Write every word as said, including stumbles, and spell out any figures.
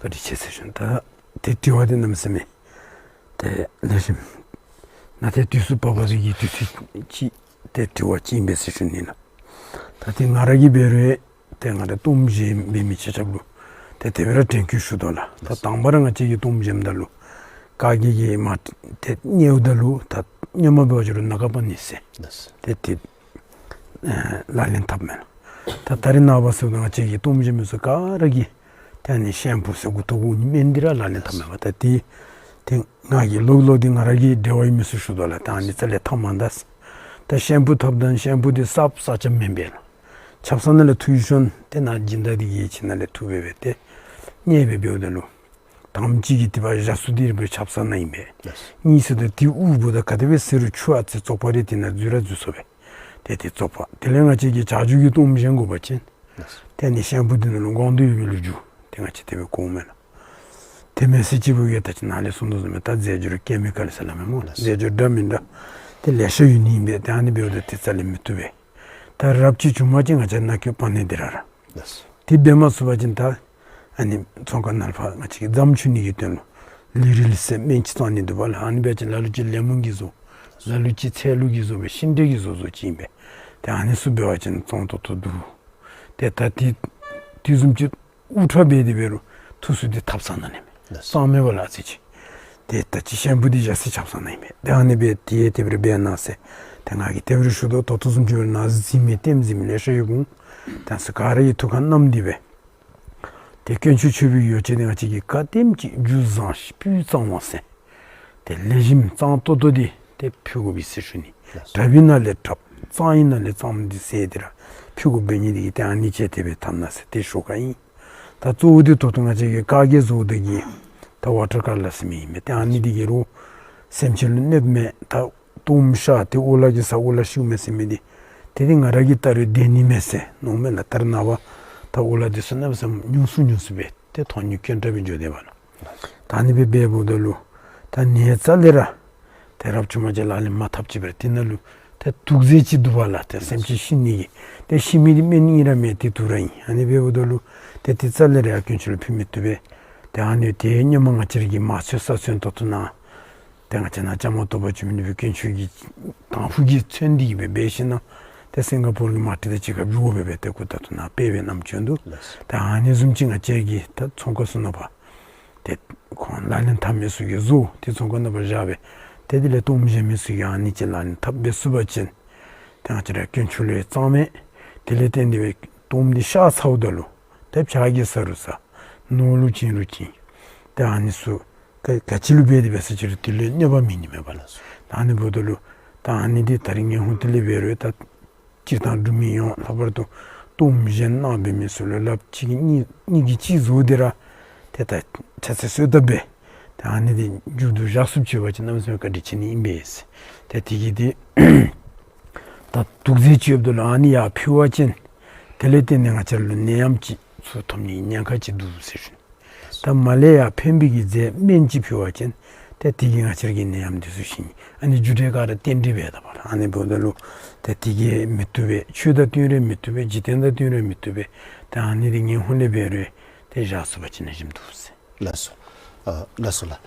བཀའ་དྲིན་ཆེ་ཟེར་ཞུ་ནི། ད་ཏེ་དྲི་བ་འདི་གནམ་མེད་ས་མེད་ཏེ་ལེགས་ཤོམ། ནཱ་ཏེ་དུས་སུ་བབ་པ་ཅིག་གི་དུས་ཚོད་ཅིག་ཏེ་དྲི་བ་ཅིག་ཨིན་པས་ཟེར་ཞུ་ནི་ལགས། ད་ཏེ་ང་ར་གིས་འབད་རུང་ཏེ་ང་ར་གཏོརམ་བཞེངས་འབད་མི་ཆ་ཁྱབ་ལུ་ཏེ་དེ་སྦེ་ར་དྲན་སྐུལ་ཞུ་དོ་ལགས། ད་དང་པ་ར་ང་བཅས་ཀྱིས་གཏོརམ་བཞེངམ་ད་ལུ་བཀའ་བརྒྱད་ཀྱི་མ་ཏེ་མཉེཝ་ད་ལུ་ད་སྔོན་མ་འབད་བ་ཅིན་རུང་ནཱ་ག་པ་ནི་ཟེར་ཏེ་ཏེ་ཨེ་ལག་ལེན་འཐབ་མས་ལགས། ད་ད་རེས་ནངས་པ་ཚུ་ང་བཅས་ཀྱིས་གཏོརམ་བཞེངས་མི་ཚུ་ག་ར་གིས་ཏེ་ཨ་ནི་ཤེམ་པུ་ཟེར་མགུ་ཏོ་གུ་ནི་སྨན་འདི་ར་ལག་ལེན་འཐབ་མས་པ། ད་ཏེ་ཏེ་ང་གིས་ལོག་ལོག་འདི་ང་ར་གི་འབྲེལ་བ་ཡོད་མི་ཚུ་ཞུ་དོ་ལགས། ད་ཨ་ནི་རྩ་ལས་འཐབ་མ་ད་ཟེར། ད་ཤེམ་པུ་འཐབ་ད་ཤེམ་པུ་འདི་གསརཔ་གསར་རྐྱངམ་མེན་པས་ལགས། ཆབ་གསང་ནང་ལས་འཐུ་ཞིནམ་ཏེ་ནཱ་སྦྱིན་བདག་འདི་གིས་ཁྱིམ་ནང་ལས་འཐུ་སྦེ་སྦེ་ཏེ་མཉེ་སྦེ་འབདཝ་ད་ལུ་དང་པ་ཅིག་གི་ཏེ་བ་ཞ་སུ་འདི་ར་འབད་ཆབ་གསང་ནང་ཨིན་པས། ལགས། གཉིས་ཟེར་ད་ཏེ་དབུ་འབོ་ད་ག་དེ་སྦེ་ཟེར་རུང་ཆུ་ཨ་ཙི་བཙོག་པ་རེ་ཏེ་ནཱ་འཛུལ་ར་འཛུལ་སོ་སྦེ། ཏེ་ཏེ་བཙོག་པ། དེ་ལས་ང་བཅས་ཀྱིས་ཇ་མཆོད་ཀྱི་གཏོརམ་བཞེངས་དགོ་པ་ཅིན་ཏེ་ཨ་ནི་ཤེམ་པུ་འདི་ནང་ལུ་སྒོང་རྡོག་ཡོད་པའི་ལོ་རྒྱུས་ཏེ་ང་བཅས་དེ་སྦེ་གོཝ་མས་ལགས། དེ་མེན་ཟེར་ཅིག་འབད་བའི་ད་ཅི་ནཱ་ལས་གསུངས་དོ་བཟུམ་སྦེ་ད་རྫས་སྦྱོར་ཀེ་མི་ཀཱལ་ཟེར་སླབ་མས་སྨོ་ལགས། རྫས་སྦྱོར་འདྲ་མིན་འདྲ་ཏེ་ལེ་ཤ་ཡོད་ནི་ཨིན་པས། ཏེ་ཨ་ནི་འབདཝ་ད་ཏེ་རྩ་ལས་མི་བཏུབ་པས། ད་རབ་ཅིག་བྱུང་པ་ཅིན་ང་བཅས་ནཱ་གི་པ་ནི་འདི་ར་ར་ལགས། ཏེ་འབད་མ་ཚུགས་པ་ཅིན་ད་ཨ་ནི་ཚོང་ཁང་ནང་ལས་ཕར་ང་བཅས་ཀྱིས་རྫམ་འཁྱུ་ནི་གི་དོན་ལུ་ལི་རིལ་ཟེར་སྨན་ཅིག་བཙོང་ནི་འདུག་པ་ལགས། ཨ་ནི་འབད་བ་ཅིན་ལ་ལུ་ཅིག་ལེ་མོན་གྱིས་བཟོ། ལ་ལུ་ཅིག་ཚལ་ལུ་གིས་བཟོ་སྦེ་ཤིང་འབྲས་ཀྱིས་བཟོ་བཟོཝ་ཅིག་ཨིན་པས། ཏེ་ཨ་ནི་ཚུ་འབད་བ་ཅིན་བཙོང་ཏོག་ཏོ་འདུག། ཏེ་ད་ཏེ་དེ་བཟུམ་ཅིག་དབུ་སྐྲ་འབད་དེ་འབད་རུང་འཐུ་ས་འདི་ཐབ་ཚང་ནང་ཨིན་མས། ལགས། གཙང་མེད་པ་ལགས་ཨ་ཙི་ཅིག། ཏེ་ད་ཅི་ཤེམ་པུ་འདི་ཞ་སི་ཆབ་གསང་ནང་ཨིན་པས། ཏེ་ཨ་ནི་སྦེ་ཏེ་དེ་སྦེ་ར་འབད་གནང་ཟེར་ཏེ་ང་གིས་དེ་སྦེ་ར་ཞུ་དོ། ད་ལྟོ་བཟུམ་ཅིག་འབད་རུང་ནཱ་གཟིམ་མི་ལྟདམོ་གཟིམ་མི་ལེ་ཤ་ཡོདཔ་འོང་། ད་ཚུ་ག་ར་གིས་ཐུགས་ཁར་བསྣམས་ཏེ་སྦེ་ཏེ་དཀོན་མཆོག་མཆོད་པའི་ཡོ་བྱད་འདི་ང་བཅས་ཀྱིས་ག་དེམ་ཅིག་རྒྱུ་བཟང་སྤུས་གཙང་བ་ཟེར་ཏེ་ལེགས་ཤོམ་གཙང་ཏོག་ཏོ་འདི་ཏེ་ཕུལ་དགོ་པས་ཟེར་ཞུ་ནི། ལགས་སོ། དྲགཔ་ཨིན་ན་ལས་དྲགཔ་གཙང་ཨིན་ན་ལས་གཙང་མ་འདི་ཟེར་ཏེ་ར་ཕུལ་དགོ་པའི་ནི་འདི་གིས་ཏེ་ཨ་ནི་ཅིག་དེ་སྦེ་འཐབ་གནང་ཟེར་ཏེ་ཞུ་ག་ཨིན། ད་གཙོ་བོ་འདི་ད་ལྟོ་ང་བཅས་ཀྱིས་བཀའ་བརྒྱད་བཟོ་སྟེ་གི་ད་ཝ་ཊར་ཀ་ལར་ཟེར་མི་ཨིན་མས། ཏེ་ཨ་ནི་འདི་གིས་ར་སེམས་ཅན་ལུ་གནོདཔ་མས། ད་གཏོརམ་ཤ་ཏེ་འོ་ལ་གི་ས་འོ་ལ་ཤིཝ་མས་ཟེར་མི་འདི་ཏེ་འདི་ང་ར་གིས་བལྟ་རུང་བདེ་ནི་མས་ཟེར་མནོཝ་མས་ལགས། ད་རེས་ནངས་པ་ད་འོ་ལ་འདི་ཚུ་གནམ་མེད་ས་མེད་ཉུང་སུ་ཉུང་སུ་སྦེ་ཏེ་མཐོང་ནི་དཀོན་དྲགས་སྦེ་འགྱོ་དེས་པ་ལགས། ད་ཨ་ནི་སྦེ་འབདཝ་ད་ལུ་ད་ཨ་ནི་རྩ་ལས་ར་ཏེ་རབ་བྱུང་པ་ཅིན་ལག་ལེན་མ་འཐབ་ཅིག་འབད་རུང་དེ་ནང་ལུ་ཏེ་དུག་རྫས་ཅིག་འདུག་པ་ལགས། ཏེ་སེམས་ཅན་ཤི་ནི་གི་ཏེ་ཤི་མི་འདི་སྨན་ཨིན་ར་མེན་ཏེ་དུག་ར་ཨིན། ཨ་ནི་འབདཝ་ད་ལུ་ཏེ་དེ་རྩ་ལས་ར་ཡར་དཀོན་མཆོག་ལུ་ཕུལ་མི་བཏུབ་པས། ཏེ་ཨ་ནི་ཏེ་སྔོན་མ་ང་བཅས་ར་གིས་མ་ཚོད་ས་ཚོད་ད་ལྟོ་ནཱ་ཏེ་ང་བཅས་ནཱ་བཅའ་མར་གཏོགས་པར་བྱོན་མི་འདི་སྦེ་དཀོན་མཆོག་གིས་དང་ཕུ་གིས་མཚོན་ཏེ་གི་སྦེ་འབད་ཞིནམ་ཏེ་སིང་ག་པོར་གྱི་མ་ཊི་དང་གཅིག་ཁར་འགྱོ་དགོ་པས་སྦེ་ཏེ་ཁོ་ད་ལྟོ་ནཱ་དཔེ་སྦེ་བསྣམས་བྱོན་འདུག། ལགས་སོ། ཏེ་ཨ་ནི་བཟུམ་ཅིག་ང་བཅས་ཀྱིས་ད་ཚོང་ཁང་ཚུ་ནང་ཕར་ཏེ་ཁོང་ལག་ལེན་འཐབ་མི་ཚུ་གིས་བཟོ་སྟེ་ཚོང་ཁང་ནང་ཕར་བཞག་སྦེ་ཏེ་དེ་ལས་གཏོརམ་བཞེངས་མི་ཚུ་གིས་ཨ་ནི་ཅིག་ལག་ལེན་འཐབ་འབད་ཚུགས་པ་ཅིན་ཏེ་ང་བཅས་ར་དཀོན་མཆོག་ལུ་ཡང་གཙང་མས། དེ་ལས་བརྟེན་ཏེ་སྦེ་གཏོརམ་འདི་གཤགས་ཚརཝ་ད་ལུ་ཏེ་བྱག་གི་ས་རུང་ས་ནོར་ལུ་བྱིན་རུང་བྱིན་ཏེ་ཨ་ནི་ཚུ་ག་ག་ཅི་ལུ་འབད་དེ་འབད་ས་ཅི་རུང་དེ་ལུ་གནོད་པ་མེད་ནི་མས་པ་ལགས། ད་ཨ་ནི་འབདཝ་ད་ལུ་ད་ཨ་ནི་འདི་ད་རིས་ངེའི་ཧོངས་ཏེ་ལས་འབད་རུང་ད་སྤྱིར་བཏང་འབྲུག་མི་ཡོངས་ལྷག་པར་དུ་གཏོརམ་བཞེངས་གནང་འབད་མི་ཚུ་ལུ་ལགཔ་གཅིག་གིས་གཉིས་གཉིས་ཀྱིས་གཅིག་བཟོ་སྟེ་ར་ཏེ་ད་ཕྱག་འཚལ་གསོལ་བ་འབད་ད་ཨ་ནི་འདི་མཇུག་བསྡུ་བཞག་ཚུགསཔ་ཅིག་འབད་བ་ཅིན་གནམ་མེད་ས་མེད་བཀའ་དྲིན་ཆེ་ནི་ཨིན་པས། ཏེ་དེ་གིས་འདི་ད་དུག་རྫས་ཅིག་ཡོདཔ་ད་ལུ་ཨ་ནི་ཡར་ཕུལ་བ་ཅིན་དེ་ལས་བརྟེན་ཏེ་ང་བཅས་ལུ་ནད་ཡམས་ཅིག་ཚུ་ཐོབ་ནིའི་ཉེན་ཁ་ཅིག་འདུག་ཟེར་ཞུ་ནི། ད་མར་ལས་ཡར་ཕན་པའི་གི་རྫས་སྨན་ཅིག་ཕུལ་བ་ཅིན་ཏེ་དེ་གིས་ང་བཅས་ཀྱི་ནད་ཡམས་འདི་ཚུ་ཞི་ནི། ཨ་ནི་རྒྱུ་འབྲས་ག་ར་རྟེན་འབྲེལ་འབད་དོ་པ་ལགས། ཨ་ནི་འབདཝ་ད་ལུ་ཏེ་དེ་གིས་མི་བཏུབ་པས། ཆོས་དང་བསྟུན་རུང་མི་བཏུབ་པས། འཇིག་རྟེན་དང་བསྟུན་རུང་མི་བཏུབ་པས། ཏེ་ཨ་ནི་འདི་ངེའི་ཧོངས་ལས་འབད་རུང་ཏེ་བཞག་ཚུགས་པ་ཅིན་ལེགས་ཤོམ་འདུག་ཟེར། ལགས་སོ། ཨ་ལགས་སོ་ལགས།